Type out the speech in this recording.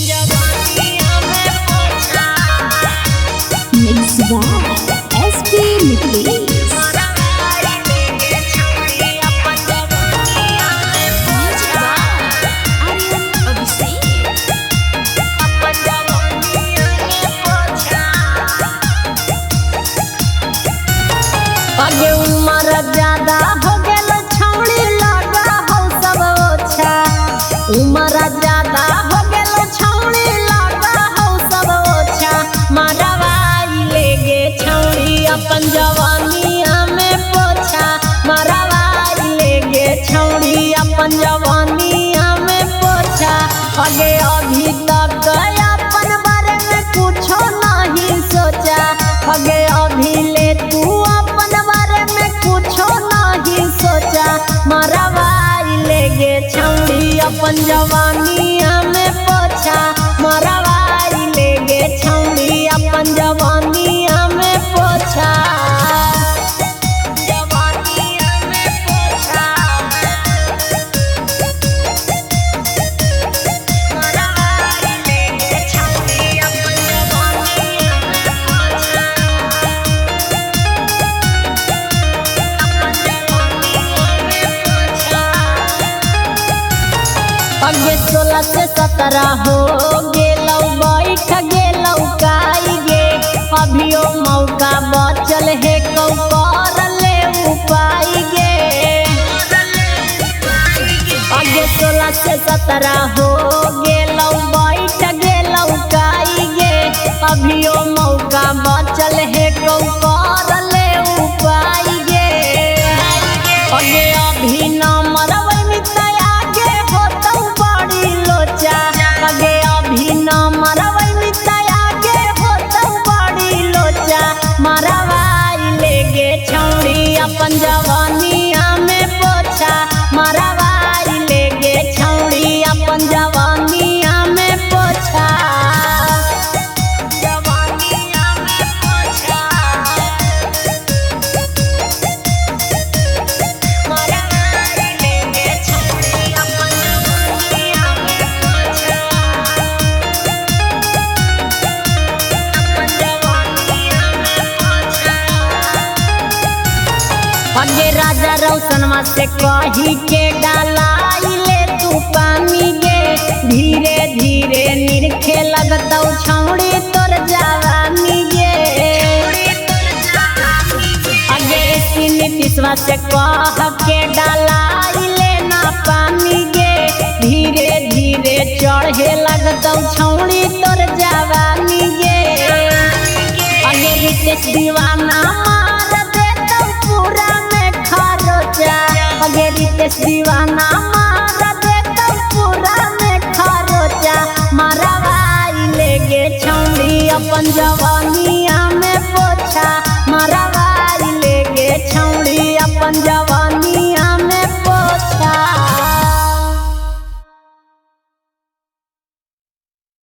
जवानिया में पोछा। Mixed by SP Mitlesh. मरवाई लेगे छौड़ी अपन जवानिया में Music पोछा। by Aryan Abhishek. अपन जवानिया में पोछा। अगे उमर ज्यादा हो गेल छौड़ी लगा हो सब ओछा। उमर ज्यादा हो गेल छौड़ी लगा हो सब ओछा। मरवाई लेगे छौड़ी अपन जवानिया में पोछा। मरवाई लेगे छौड़ी अपन जवानिया में पोछा। अगे अभी तक अपन बारे में कुछो नहीं सोचा। अगे अभी ले तू अपन बारे में कुछो नहीं सोचा। मरवाई लेगे छौड़ी अपन जवानिया में पोछा। मरवाई लेगे छौड़ी अपन जवानिया में पोछा। जवानिया में पोछा। मरवाई लेगे छौड़ी अपन जवानिया में पोछा। अपन जवानिया में पोछा। अगे 16 से 17 हो गेलौ बैठ गेलौ काई गे। अभियो मौका बचल है कौ कर ले उपाय गे। अगे 16 से 17 हो गेलौ बैठ गेलौ काई गे। अभियो मौका बचल है कौ कर ले उपाय गे। अगे अभी न मरबै मितया गे होतौ बड़ी लोचा। अगे अभी न मरबै मितया गे होतौ बड़ी लोचा। मरवाई लेगे छौड़ी अपन जवानिया में पोछा। मरवाई लेगे छौड़ी अपन जवानिया में पोछा। जवानिया में पोछा। मरवाई लेगे छौड़ी अपन जवानिया में पोछा। अपन जवानिया में पोछा। अगे राजा रौशनवा से कही के डालाई ले तू पानी गे। धीरे धीरे निरखे लगतौ छौड़ी तोर जवानी गे। अगे नीतीशवा से कह के डालाई ले ना पानी गे। धीरे धीरे चढ़े लगतौ छौड़ी तोर जवानी गे। अगे रितेश दीवाना मार देतौ पूरा में खरोचा। अगे रितेश दीवाना मार देतौ पूरा में खरोचा। मरवाई लेगे छौड़ी अपन जवानी।